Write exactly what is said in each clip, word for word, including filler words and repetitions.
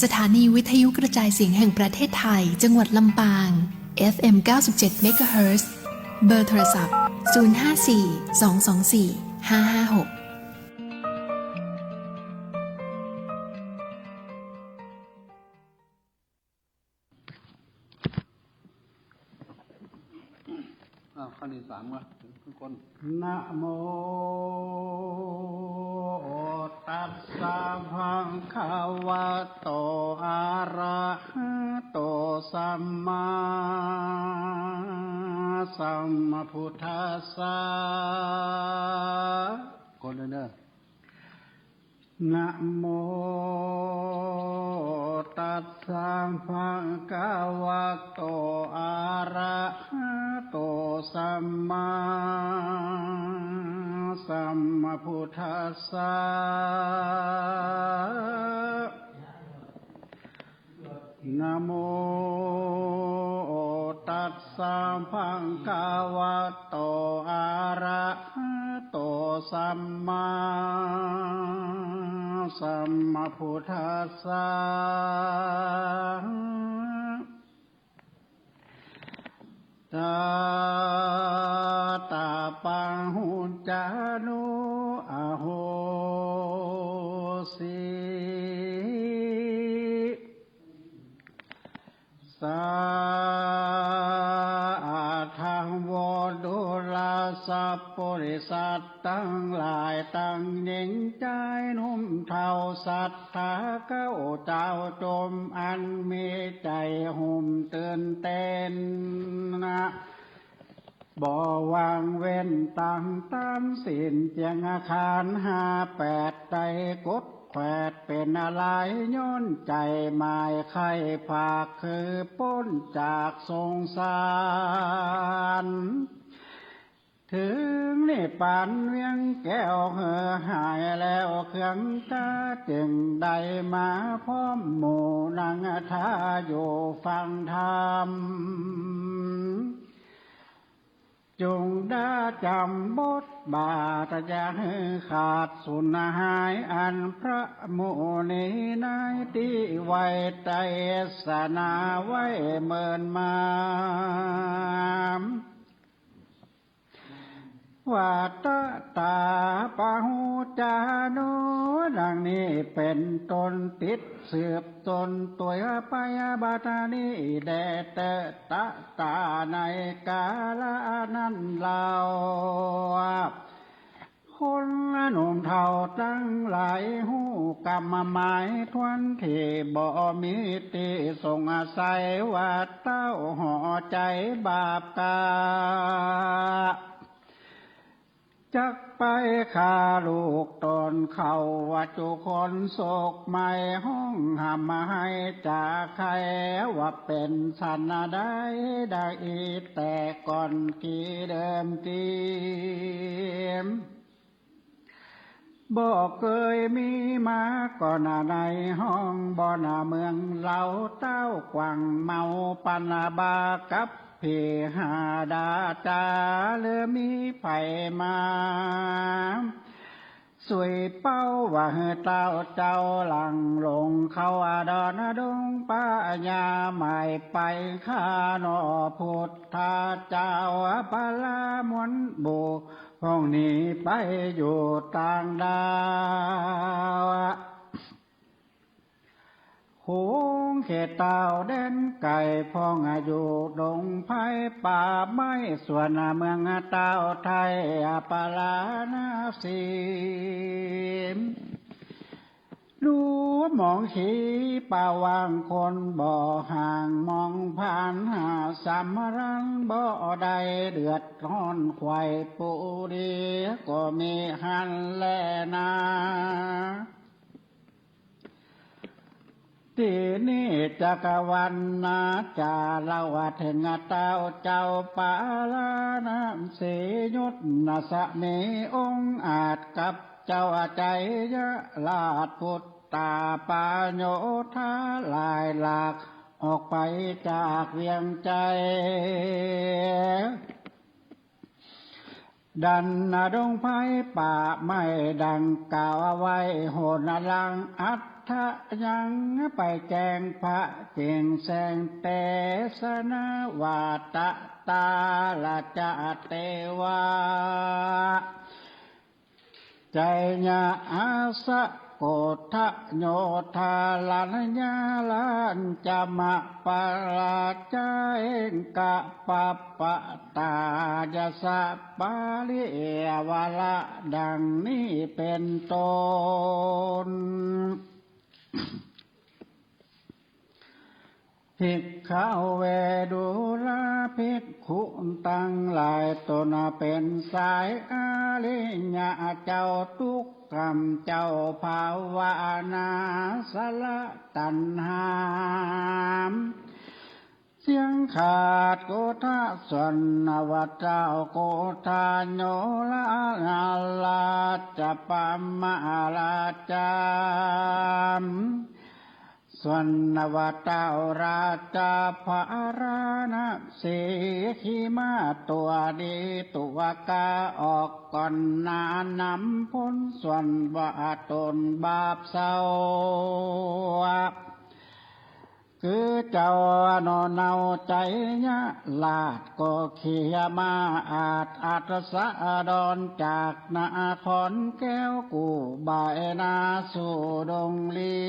สถานีวิทยุกระจายเสียงแห่งประเทศไทย จังหวัดลำปาง เอฟเอ็ม เก้าสิบเจ็ด เมกะเฮิรตซ์ เบอร์โทรศัพท์ ศูนย์ห้าสี่ สองสองสี่ ห้าห้าหก อ่ะ ขั้นที่สามวะ ถึงคน นะโมตัสสะ ภะคะวะโต อะระหะโต สัมมาสัมพุทธัสสะ คนเด้อ นะโมตัสสะ ภะคะวะโต อะระหะโต สัมมาสัมพุทธัสสะ นะโมตัสสะ ภะคะวะโต อะระหะโต สัมมาสัมพุทธัสสะ ตะ ตะ ปะ หุ จา โน อะ โห สิ สา อา ทัง โว ดูรา สัปปุริสัตว์ตังหลาย ตังหญิงจายหนุ่มเฒ่า สัตถาเก้าเจ้าจม อันมีใจ๋หุ่มตื่นเต้นนะ บ่วางเว้นตังต๋ามศีล เจียงอาคารห้าแปด ได้กดแขวดเป๋นอะไหล่ ย้อนใจ๋หมายใค่ฝาก คือป๊นจากสงสาร เถิงนิพพานเวียงแก้ว หื้อหายแล้วเครื่องกา จึงได้มาพร้อมหมู่นางทาอยู่ฟังธรรม จุ่งได้จ๋ำบทบาท อย่าหื้อขาดสูญหาย อันพระมุนีนายตี้ไว้เตสนาไว้เมินมา ว่า ตะ ตา ปะ หุ จา โน ดังนี้เป๋นต้น ติดสืบต้นตวยปยาบาทนี้แด่เต๊อะ ตะ ตา ในกาละนั้นเล่า คนหนุ่มเฒ่าตังหลาย ฮู้กำหมายถ้วนตี้บ่มีตี้สงสัย ว่าเต้าห่อใจ๋บาปกา จักไปฆ่าลูกต๋นเข้า ว่าจุคนโศกไหม้ฮ้องฮ่ำไห้จ๋าใค่ ว่าเป๋นสันใดได้อี้แต่ก่อนกี้เดิมที บ่เกยมีมาก่อนในห้องบ่อนเมืองเฮา เต้ากว้างเมาปันบากับ ผีหาดาจ๋า หรือมีใผมา สุยเป้าว่าหื้อเต้าเจ้าหลั่งหลงเข้าดอนดงป่าหญ้า หมายไปฆ่าหน่อพุทธาเจ้า ปะละมนต์บู่ พ่องหนีไปอยู่ต่างดาว โขงเขตเต้าแดนไก๋ พ่องอยู่ดงไพรป่าไม้ ส่วนเมืองเต้าไทยปาราณสี ดูหมองขีป่าว่างคนบ่ห่าง มองผ่านหาสำราญบ่ได้ เดือดฮ้อนไขว่ปูดีก็มีหั้นแลนา ตี้นี้จักรวรรณาจ๋า เล่าเถิงเต้าเจ้าปาราณสี ยศนะสมีองค์อาจกับเจ้าไชยราช ปุตตาปโยธาหลายหลาก ออกไปจากเวียงไชย ดันดงไพรป่าไม้ดังกล่าวไว้หนหลัง อัฏฐยังไปแจ้งพระเจ่งแจ้ง เตสนาว่า ตะตาระจะเตวะ ไชยะ อาสะโกฏฐะโยธา รัญญารัญจมะ ปะราชาเองกะปะปะตายะสะ ปาริวะระ ดังนี้เป๋นต้น ภิกขเว ดูราภิกขุตังหลาย ตนเป๋นสายอริยะเจ้า ตุ๊กกัมเจ้าภาวนา สละตัณหา เสี้ยงขาด โกฏฐะ ส่วนว่าเจ้า โกฏฐาโย รา ราชปะมาราชา ส่วนว่าเจ้าราชาพาราณสี ขีมาตั๋วดีตั๋วก๋า ออกก่อนหน้านำผล ส่วนว่าตนบาปเศร้า คือเจ้าหน่อเนา ไชยะราชก็ขีมา อาชอัสสะดร จากนครแก้วกู้บ่ายนาสู่ดงลี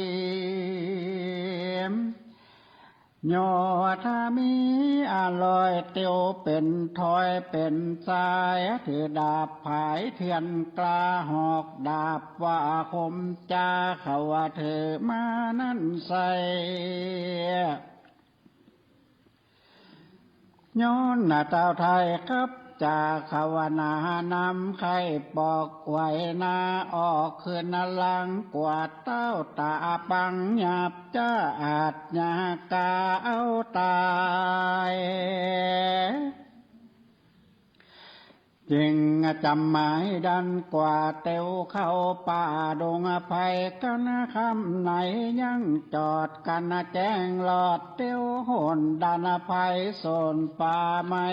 โยธามีอร่อย เตียวเป๋นถ้อยเป๋นสาย ถือดาบผายเถื่อนกล้า หอกดาบว่าคมจา เขาว่าถือมานั้นใส่ ย้อนเต้าไทยกับจา เขาว่านำใค่ปอกไว้นา ออกคืนหลังกวาดเต้าต๋าปัง หยาบจ๊าอาชญากาเอาต๋าย จึงจำหมายดันกว่าเตียวเข้าป่าดงไพร กั๋นค่ำในยังจอดกั๋นแจ้งลอด เตียวโหนดันไพรโซนป่าไม้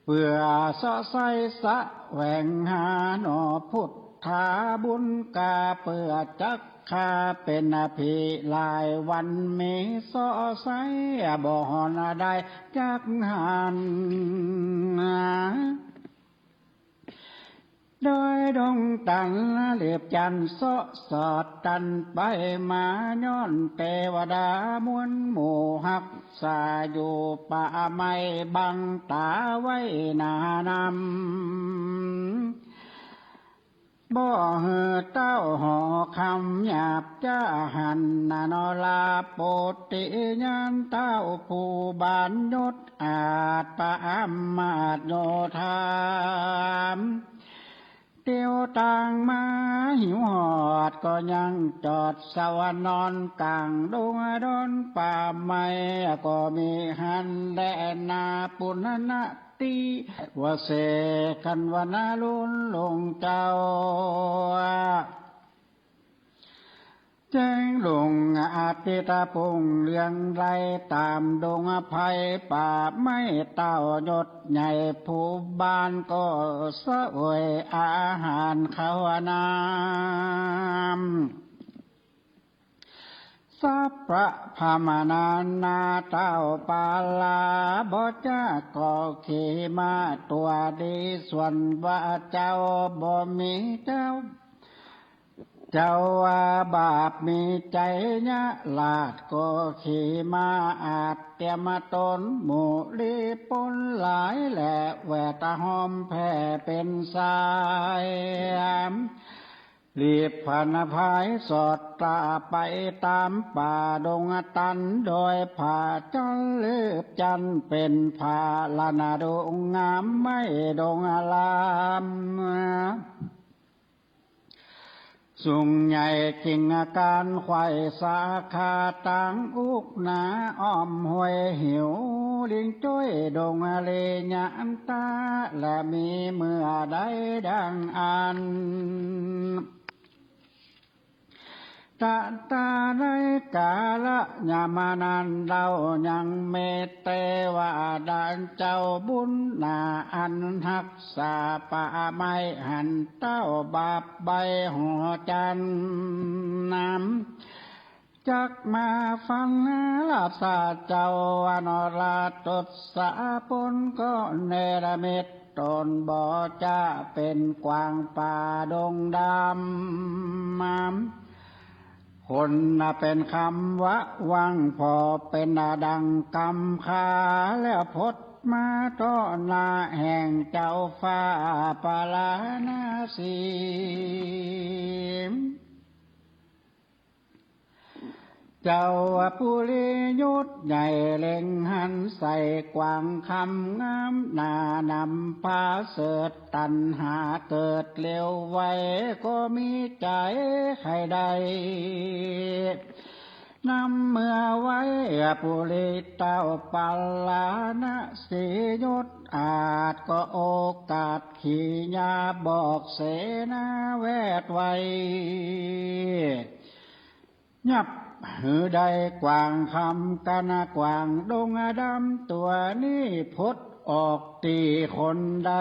เปื้อเซาะใส้แสวงหาหน่อพุทธาบุญกา เปื้อจัก ข้าเป๋นอภิหลายวัน มีเซาะใส้บ่หอนได้จักหัน โดยดงตันลีบจันเซาะสอดตันไปมา ย้อนเตวดามวลหมู่ฮักษาอยู่ป่าไม้ บังต๋าไว้หน้านำ บ่หื้อเต้าหอคำหยาบจ๊าหันนา นอราปุตติยานเต้าผู้บานยศ อาจประอำมาตย์โยธา เตียวตางมาหิวหอดก็ยังจอดเซาะนอนก๋างดงดอนป่าไม้ ก็มีหั้นแลนา ปุณณะ ติวเสกั๋นวนาลุนลงเจ้า แจ้งลุงอาทิตย์ปุงเรืองไล่ ต๋ามดงไพรป่าไม้ เต้ายศใหญ่ผู้บานก็เสวยอาหารข้าวน้ำ สัพพะพรหมนานา เต้าปาลาบ่จ๊าก็ขีมาตั๋วดี ส่วนว่าเจ้าบ่มีเจ้า เจ้าว่าบาปมี ไชยะราชก็ขีมาอาชเตรียมต๋นหมู่ลี้ปนหลาย และแวดห้อมแผ่เป๋นสาย ลีบผันผายสอดต๋าไปต๋ามป่าดงตัน โดยผาจันลีบจันเป๋นผาละนาดูงามไม้ดงอาราม สูงใหญ่กิ่งก้านไขว่สาขา ตางอุกหนาอ้อมห้วยหิว ลิงจ้อยดงเลญานตา และมีเมื่อใดดังอั้น เ ตะตาในกาละยามนั้นเล่ายังมีเตวดาเจ้าบุญนาอันฮักษาป่าไม้หันเต้าบาปใบหอจันทร์นำ จักมาฟังราชาเจ้าอนราชทศพลก็เนรมิตตนบ่จะเป็นกวางป่าดงดำ คนน่ะเป็นคำว่าวังพอเป็นดังกำขาแล้วพดมาต่อหน้าแห่งเจ้าฟ้าปาราณสี เจ้าปุริยุทธใหญ่เล็งหันใส่กวางคำงามหน้านำพาเสริฐตัณหาเกิดเร็วไวก็มีใจ๋ใค่ได้นำเมื่อไว้ปุริเต้าปาราณสียุทธอาจก็โอกาสขีญาบอกเสนาแวดไว ยับหือได้กวางคำกั๋นกวางดงดำตั๋วนี้พดออกตี้คนใด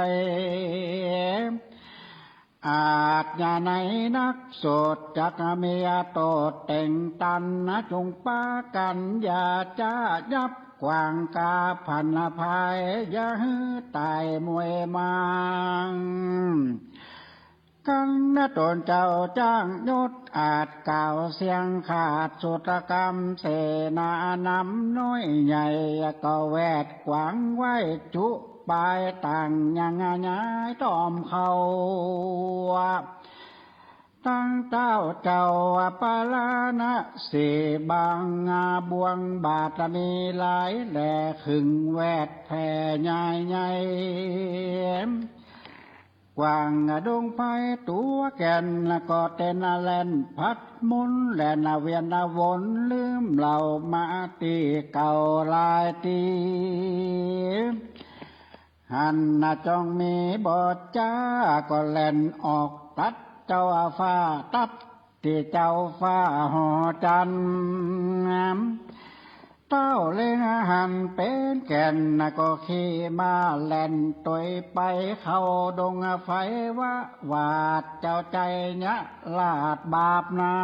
อาจจะในนักโสดจักมีโตษเต่งตันนะ จงปากั๋นอย่าจะยับกวางกาผันภาย อย่าหื้อต๋ายมวยมาง กั๋นนะต๋นเจ้าจ้างยศอาจกล่าวเสียงขาดสุดกำ เสนานำน้อยใหญ่ก็แวดกวางไว้จุปายต่างยังย้ายต้อมเข้า ตังเต้าเจ้าปาราณสีบางงาบวงบาทมีหลายแหล่ขึงแวดแผ่ใหญ่ใหญ่ กวางดงไพตั๋วแก่นก็เต้นแล่นพัดหมุนแล่นเวียนวนลืมเหล่ามาตี้เก่าหลายตี้ หันนะจ้องมีบ่จ้าก็แล่นออกตัดเจ้าฟ้าตัดตี้เจ้าฟ้าหอจันทร์ เต้าเล็งหันเป๋นแก่นนะก็ขี่ม้าแล่นตวยไปเข้าดงไฟวะหวาดเจ้าใจ๋เยียะราชบาปนา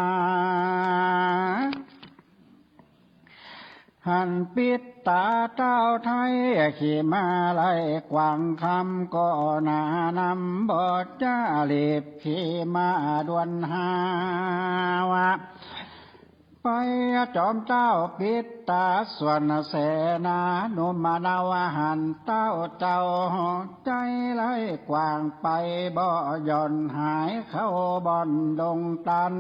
หันปิดต๋าเต้าไทยขี่ม้าไล่กวางคำก็หน้านำบ่จ้าหลีบขี่ม้าด่วนหาวะ ไปจอมเต้าปิดต๋าส่วนเสนาหนุ่มนาวหันเต้าเจ้าใจ๋ไล่กวางไปบ่หย่อนหายเข้าบ่อนดงตัน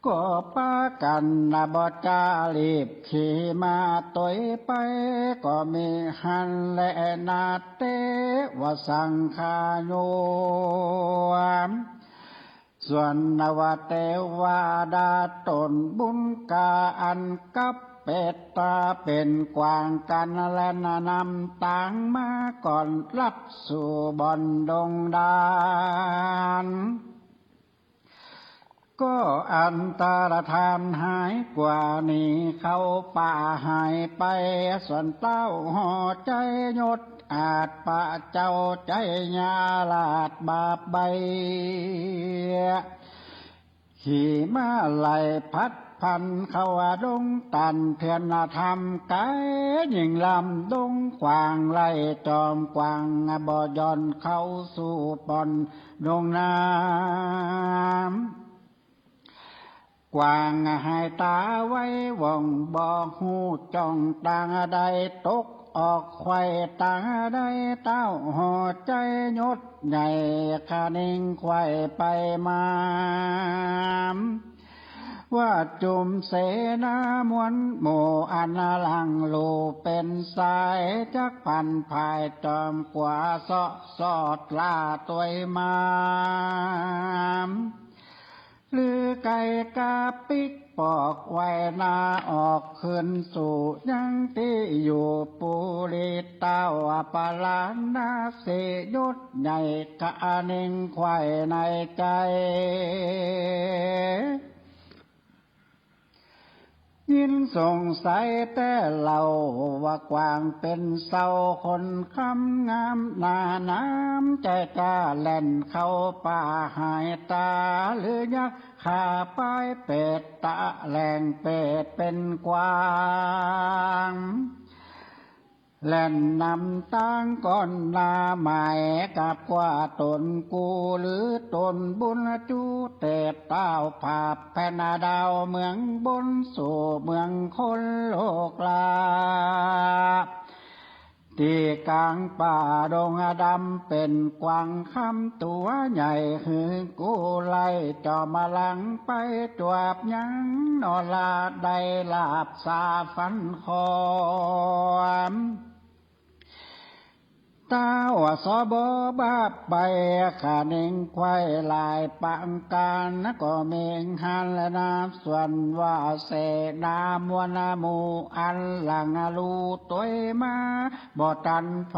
ก็ปากั๋นนะบ่จ้าหลีบขี่ม้าตวยไป ก็มีหันแลนาเตวสังขายุ ส่วนนวเตวดาต๋นบุญกาอันกับเปตตาเป๋นกวางกั๋นแลนนำตางมาก่อนลัดสู่บ่อนดงดาน ก็อันตรธานหายกว่าหนีเข้าป่าหายไป ส่วนเต้าหอใจ๋ยศอาจปะเจ้าใจ๋ยาราชบาปใบ ขี่ม้าไล่พัดพันเข้าดงตันเถื่อนธรรมกายยิ่งลำดงกวางไล่จอมกวางบ่หย่อนเข้าสู่บ่อนดงน้ำ กวางหายต๋าไว้ว่องบ่ฮู้จ้องตางใดตกออกไขว่ตางใดเต้าหอใจ๋ยศใหญ่คะเน่งไขว่ไปมา ว่าจุมเสนามวลหมู่อันหลังลู่เป๋นสายจักพันภายจอมกว่าเซาะซอดล่าตวยมา ลือไก่กาปิ๊กปอกไว้หน้าออกคืนสู่ยังตี้อยู่ปุริเต้าปาราณ สิยศใหญ่กะเน่งใค่ในใจ๋ ยินสงสัยแต๊เล่า ว่ากวางเป๋นเศร้า คนคำงามหน้าน้ำใจ๋ จะแล่นเข้าป่าหายต๋า หรือยักษ์ฆ่าปายเปรต ตะแหล่งเปรตเป๋นกวาง แล่นนำตางก่อนหน้า หมายกับว่าต๋นกูหรือต๋นบุญ จุเตศต้าวผาบแผ่นดาว เมืองบนสู่เมืองคนโลกลา ตี้ก๋างป่าดงดำ เป๋นกวางคำตั๋วใหญ่ หื้อกู้ไล่จ๋อมลังไปจวบยัง นอราได้ลาบสาฝันคอม ต้าวสบ บาปไป คะเน่งใค่หลายปังก๋าน ก็เม่งหันและนับส่วนว่า เสนามวลหมู่อันหลังลู่ตวยมา บ่ตันพ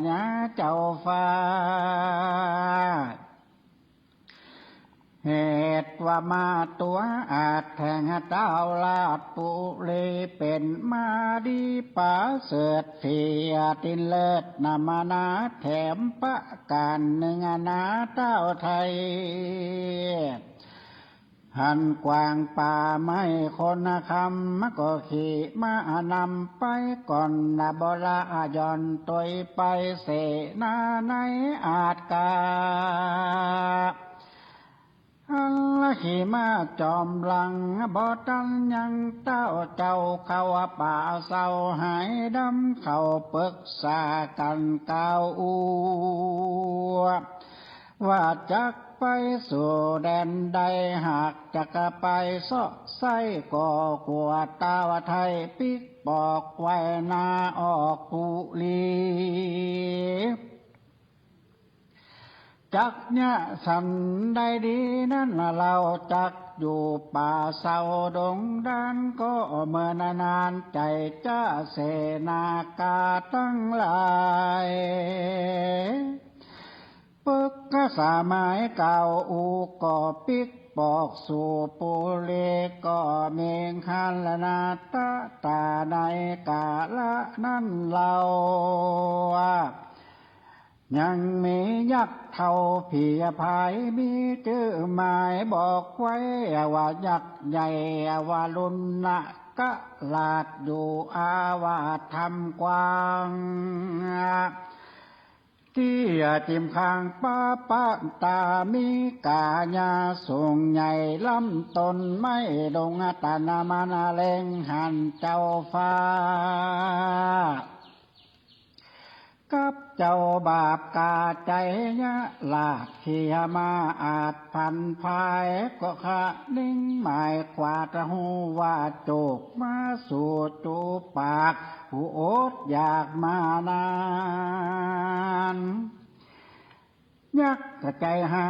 ญาเจ้าฟ้า เหตุว่ามาตั๋วอาจแห่งต้าวราชบุรี เป๋นมาดีประเสริฐ เสียตินเลิศนำนา แถมประก๋านนึ่งนา ต้าวไทย หันกวางป่าไม้คนคำ ก็ขี่ม้านำไปก่อน บ่ละหย่อนตวยไป เสนาในอาจกา อันละขี่ม้าจ๋อมหลัง บ่ตันยัง ต้าวเจ้าเข้าป่าเศร้า หายดำเข้าปรึกษากั๋นกล่าวอู้ ว่าจักไปสู่แดนใด หากจักไปเซาะไส้ ก็กั๋วต้าวไทยปิ๊กปอกไว้หน้าออกกุลี จักเยียะสันใดดีนั้น เฮาจักอยู่ป่าเศร้าดงด้าน ก็เมินนานใจ๋จะ เสนากาตังหลาย ปึกษาหมายกล่าวอู้ ก็ปิ๊กปอกสู่ปุรี ก็เม่งหันละนา ตะต๋าในกาละนั้นเล่า ยังมียักษ์เฒ่าผีผาย มีจื้อหมายบอกไว้ว่า ยักษ์ใหญ่ว่ารุณกราช อยู่อาว่าถ้ำกว้าง ตี้จิ่มข้างปะปะตา มีก๋ายาสูงใหญ่ล้ำต้นไม้ดง ตานมันเล็งหันเจ้าฟ้า กับเจ้าบาปกาใจ๋ ยะราชเขี่ยม้าอาจผันผาย ก็คะเน่งหมายกวาดฮู้ว่า โจกมาสู่จูปาก ผู้อดอยากมานาน ยักษ์ใจ๋หา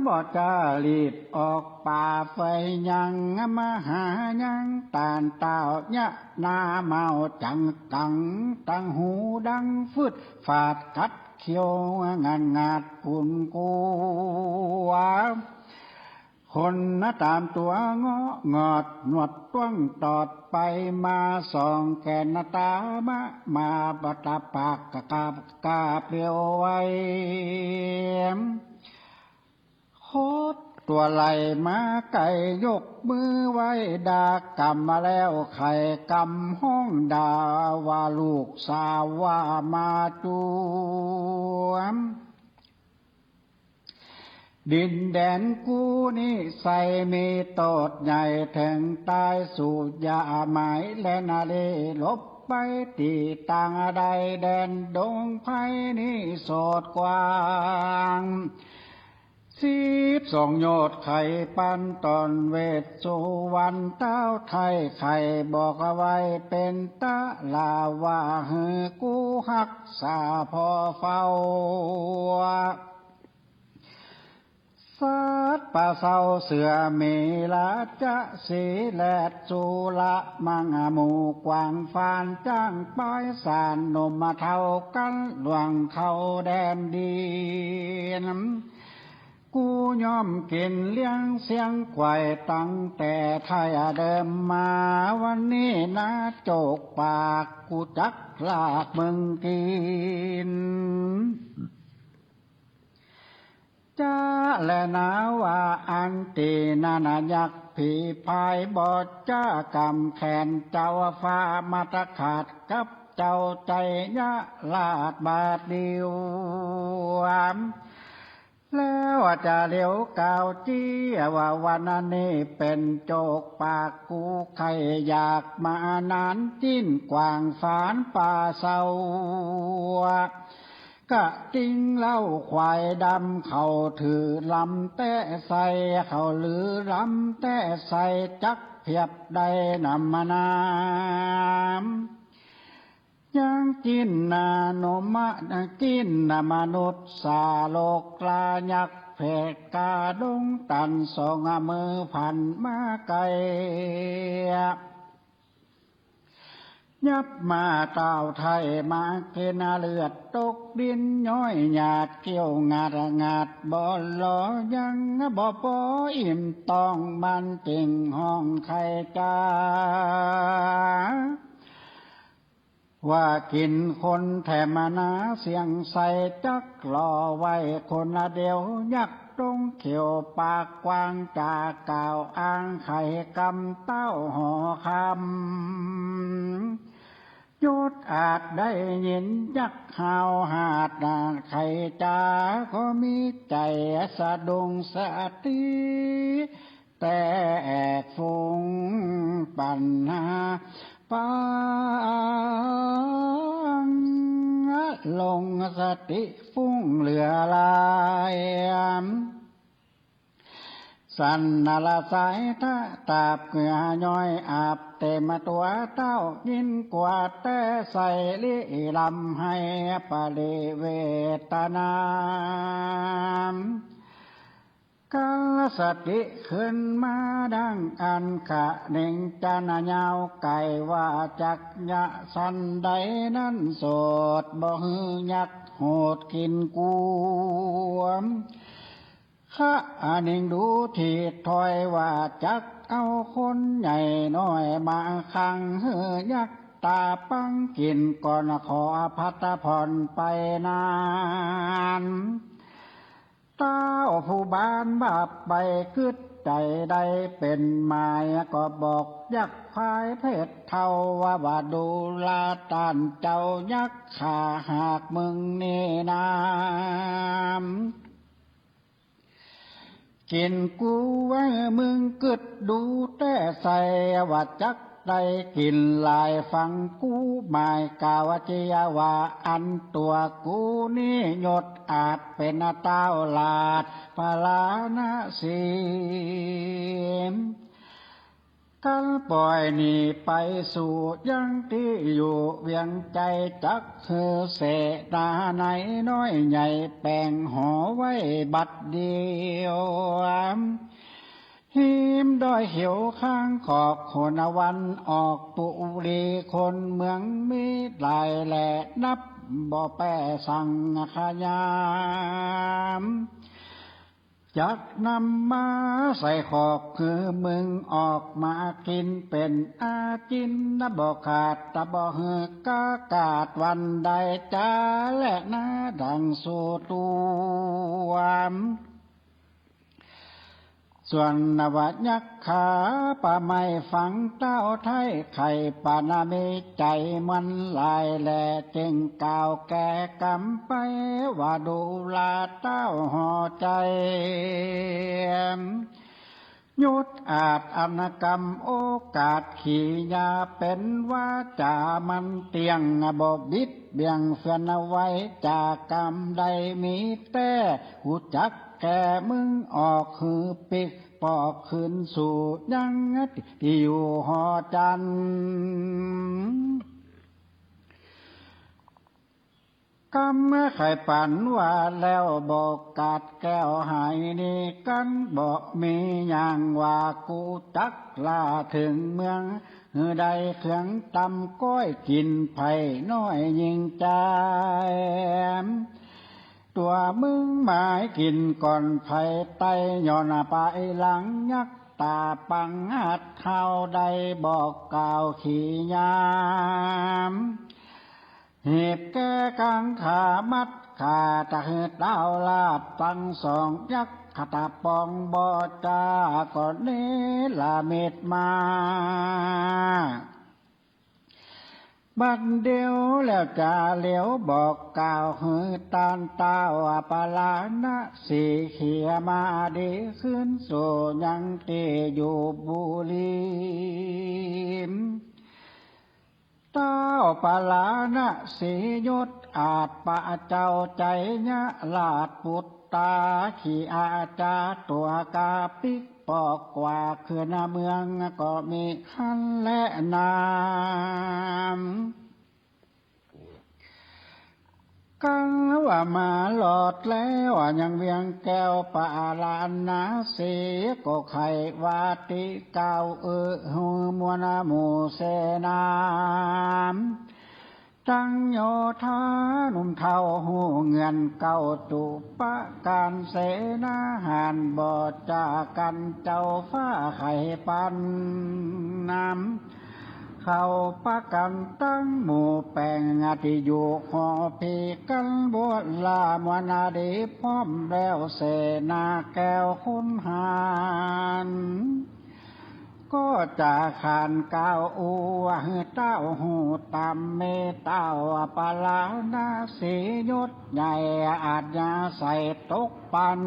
บ่จะรีบออกป่าเฟย ยังมาหายังต้านต้าวเยียะหน้าเมาจังกั๋ง ตังหูดังฟืดฝาด กัดเขี้ยวงัดงัดกุนกัว ขนต๋ามตั๋วเงาะงอด หนวดต้วงตอดไปมา ส่องแก่นต๋ามะมา บัดต๋าปากกะกาบกาเปลี่ยวไว ขดตั๋วไหล่มาไกล ยกมือไหว้ด่ากำมาแล้ว ไข่กำฮ้องด่าว่า ลูกสาวว่ามาจวม ดินแดนกูนี้ใส่มีโต้ษใหญ่ เถิงต๋ายสู่อย่าหมาย และนารีหลบไปตี้ต่างใด แดนดงไพรนี้โสดกว้าง สิบสองโยชน์ไข่ปันต๋อน เวสสุวรรณต้าวไทย ไข่บอกเอาไว้เป๋นตะลาว่า หื้อกูฮักษาผ่อเฝ้า สัตว์ป่าเศร้าเสือหมี ราชสีห์แรดสุระ มังหมู่กวางฟาน จ๊างปายสาน หนุ่มเฒ่ากั๋นล่วงเข้าแดนดิน กูย่อมกิ๋นเลี้ยงเสี้ยงควาย ตั้งแต่ไถ่เดิมมา วันนี้นาโจกปาก กูจักลาบมึงกิ๋น จะแลนาว่าอันตี้นั้น ยักษ์ผีพายบ่จ๊ากำแขน เจ้าฟ้ามัตตขาดกับเจ้าไชยราชบาดเดียว แล้วจะเหลียวกล่าวเจียว่า วันนี้เป๋นโจกปาก กูใค่อยากมานาน จิ๊นกวางฟานป่าเศร้า กระติงเหล้าควายดำ เขาถือลำแต๊ใส่ เขาถือลำแต๊ใส่ จักเปียบได้นำมานา ยังจิ๊นนาโนมะ ยังจิ๊นนามนุษย์สาโลกลา ยักษ์แผกกาดงตัน สองมือผันมาไกล ยับมาเต้าไถ่มากิ๋น เลือดตกดินย้อยหยาด เกี้ยวงัดงัดบ่หลอ ยังบ่ปออิ่มต๊อง มันจึงฮ้องไข้จ๋า ว่ากิ๋นคนแถมนา เสี้ยงใสจักหล่อไว้คนเดียว ยักษ์ดงเขียวปากกว้าง จะกล่าวอ้างไขกำเต้าหอคำ ยศอาจได้ยินยักษ์ฮ้าวหาดนา ไขจ๋าก็มีใจ๋สะดุ้ง สติแตกฟุ้งปันหาปัง ลงสติฟุ้งเหลือหลาย สันนละสายทะตาบเกือย้อยอาบเต็มตั๋วเต้า ยินกว่าแต๊ใส่ลิลำไห้ปริเวทนา กาสติขึ้นมาดังอันขะเน่งจันยาวไก่ ว่าจักยะสันใดนั้นโสด บ่หื้อยักษ์โหดกิ๋นกู ขะเน่งดูทีถ้อย ว่าจักเอาคนใหญ่น้อยมาขัง หื้อยักษ์ต๋าปังกิ๋นก่อน ขออภัทรผ่อนไปนาน เต้าผู้บานบาปไปกึ๊ดใจ๋ได้เป๋นหมาย ก็บอกยักษ์พายเพชรเทาว่า ว่าดูราต้านเจ้ายักษ์ข้าหากมึงนี่นา กิ๋นกูไว้มึงกึ๊ดดูแต๊ใส่ ว่าจักได้กิ๋นหลาย ฟังกูหมายกล่าวเจียว่า อันตั๋วกูนี้ยศอาจเป๋นเต้าราชพระราณสี กั๋นป่อยหนีไปสู่ยังตี้อยู่เวียงใจ๋ จักหื้อเสนาไหนน้อยใหญ่แป๋งหอไว้บัดเดียว ฮิมดอยเขียวข้างขอบโขนวันออกปุรี คนเมืองมีหลายแลนับบ่แป้สังขยาม จักนำมาใส่ขอกหื้อมึงออกมากิ๋นเป๋นอาจิน บ่ขาดบ่หื้อกากาดวันใดจ๊าแลนาดังสู่ตั๋ว ส่วนนวยักษ์ขาป่าไม้ฝังเต้าไถ่ไข่ปานามีใจ๋มันหลายแล จึงกล่าวแก่กำไปว่า ดูราเต้าหอใจ๋ ยศอาจอันกำโอกาสขียาเป๋นวาจ๋ามันเตี้ยง บ่บิดเบี่ยงเฟือนไว้จากกำใดมีแต๊ กูจักแก่มึงออกหื้อปิ๊กปอกคืนสู่ยังตี้อยู่หอจันทน์ กำใค่ปันว่าแล้วบ่ขาดแก้วหายนี้ กันบ่มีอย่างว่ากู้จักลาเถิงเมือง หื้อได้เคืองตำก้อยกิ๋น ใผน้อยยิ่งจาย ตั๋วมึงหมายกิ๋นก่อนใผไต้ ย้อนไปหลังยักษ์ต๋าปังหัดเฮา ได้บอกกล่าวขี่ยาม หีบแก้กังขามัดขา ตะหื้อเต้าลาบตังสอง ยักษ์ขะตะปองบ่จา ก็เนรมิตมา บัดเดี๋ยวแล้วจาเหลียวบอกกล่าว หื้อต้านเต้าปาราณสี เขี่ยมาดีคืนสู่ยังตี้อยู่บุรี เต้าปาราณสียศอาจปะเจ้าไชยราชปุตตา ขี่อาจาตั๋วกาปิ๊กปอกกว่า คืนเมืองก็มีหั้นแลนา กังว่ามารอดแล้วยังเวียงแก้วปาราณสี ก็ใค่ว่าตี้กล่าวเอ่อหื้อมวลหมู่เสนา ตังโยธาหนุ่มเฒ่าฮู้เงื่อนเก้าจุประก๋าน เสนาหาญบ่จากั๋น เจ้าฟ้าใค่ปันนำ เขาปะกั๋นตังหมู่แป๋งตี้อยู่หอพี กั๋นบวชลามวลนาดี พร้อมแล้วเสนาแก้วขุนหาร ก็จะขานกล่าวอู้ว่าหื้อเต้าฮู้ต๋าม เมเต้าปาราณสียศใหญ่ อาจยาใส่ตกปัน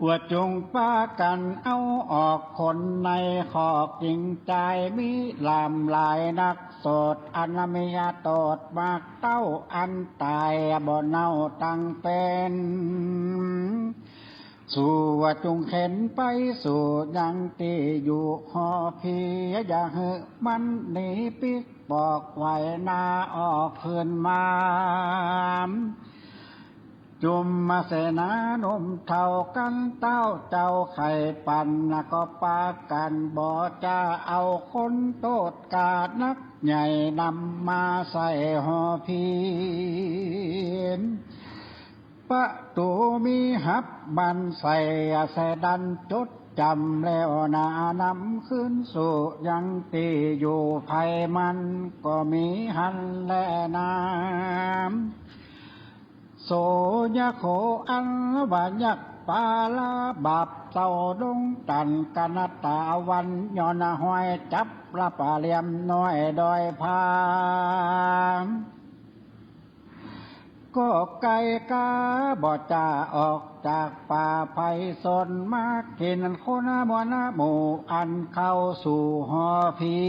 ว่าจุ่งปากั๋นเอาออกคนใน ขอกญิงจายมีหลามหลายนัก โสดอันมีโตษมากเต้า อันต๋ายบ่เน่าตังเป๋น สู่ว่าจุ่งเข็นไปสู่ยังตี้อยู่หอพี อย่าหื้อมันหนีปิ๊กปอกไหวหน้าออกคืนมา จุมเสนาหนุ่มเฒ่ากั๋นเต้าเจ้าใค่ปัน ก็ปากั๋นบ่จาเอาคนโตษกานักใหญ่นำมาใส่หอพี ประตู๋มีหับมันใส่เสดันจดจ๋ำแล้วนา นำคืนสู่ยังตี้อยู่ใผมันก็มีหั้นแลนา โสยโขอันว่ายักษ์ปาลาบาปเต้าดงตัน กนัตตาวันย้อนห้อยจับละปาเหลี่ยมน้อยดอยพา ก็ไกลกาบ่จาออกจากป่าไพรสน มากิ๋นคนมวลหมู่อันเข้าสู่หอพี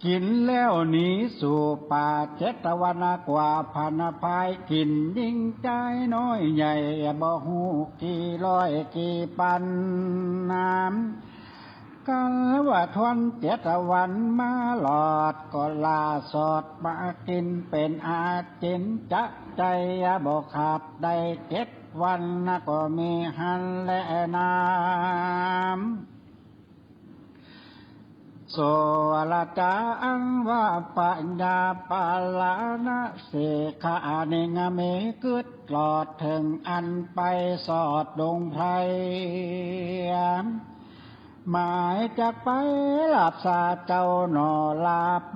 กิ๋นแล้วหนีสู่ป่าเจตวันกว่า พันพายกิ๋นยิ่งจายน้อยใหญ่ บ่ฮู้กี่ร้อยกี่ปันนำ กั๋นว่าทวนเจ็ดวันมารอด ก็ล่าสอดมากิ๋นเป๋นอาจินจะใจ้บ่ขาดได้เจ็ดวันนะ ก็มีหั้นแลนา โสราจาอันว่าปัญญาปาราณสี ข้านิงมีกึ๊ดลอดเถิงอันไปสอดดงไพร หมายจักไปลาบสาเจ้าหน่อลาโป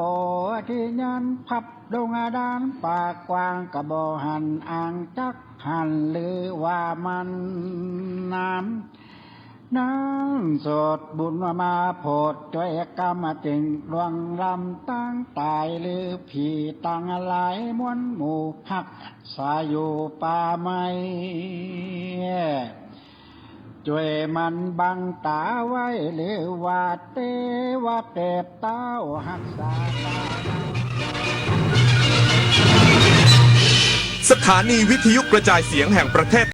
ตี้ยันพับดงอาดานป่ากว้าง ก็บ่หันอ่างจักหันหรือว่ามันนำ นั้นโสดบุญมาโผดจ้วยกำจึงล่วงล้ำตังต๋ายหรือผีตังหลายมวลหมู่พักษาอยู่ป่าไม้ จ้วยมันบังต๋าไว้หรือว่าเตวะเปรตเต้าฮักษาต๋า สถานีวิทยุกระจายเสียงแห่งประเทศ